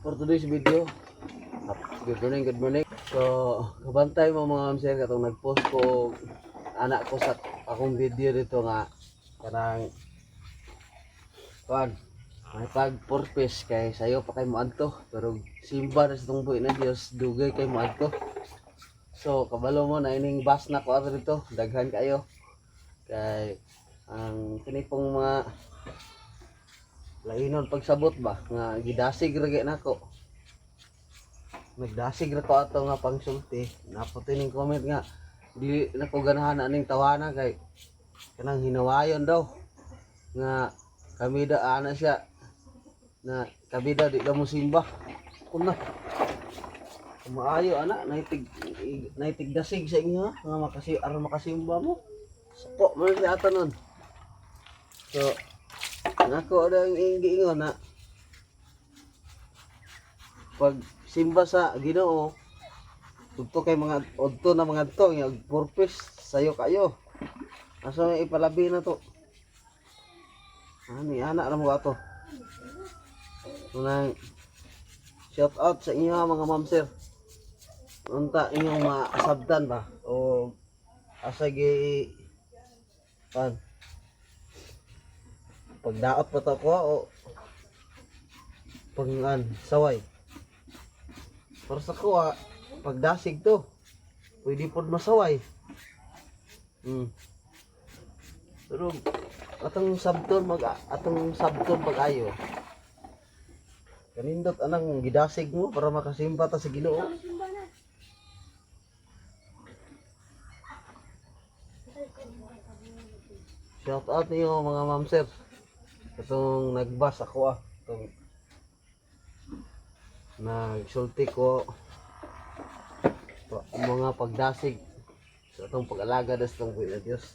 For today's video. Good morning, good morning. So, kabantay mo, mga ma'am sir, katong nag-post ko anak ko sa akong video dito nga kanang kuan may pag purpose kay sayo pa kay moadto, pero simba na sa tong buhi na Dios, dugay kay moadto. So kabalo mo na ining bus na ko ato dito, daghan kayo kay ang kini pong mga lainon pagsabot ba nga gidasig ra gyud nako. Nagdasig ra ko ato nga pangsulti, naputi ning comment nga dili nako ganahan aning tawana kay kanang hinawayon daw nga kami da, ana siya na kami daw di daw mo simba kuna. Maayo ana, naitig naitig dasig sa inyo ha, nga makasi aron makasimba mo. Suko man siya ato nun. So nako daw ang giingon na pag simba sa Ginoo udto kay mga udto na mga to nga purpose sayo kayo, asa may ipalabi na to ani ana ra mo ato. Unang shout out sa inyo ha, mga ma'am sir. Unta inyong maasabtan ba o asa gi pan pagdaot pa to ko o pangan saway. Para sa kuha pagdasig to, pwede pod masaway. Pero atong sabton pag-ayo, kanindot anang gidasig mo para makasimba ta sa Ginoo. Shout out niyo, mga ma'am sir, katong nagbas ako ah, itong nagsulti ko mga pagdasig sa atong pag-alaga sa atong buhi na Diyos.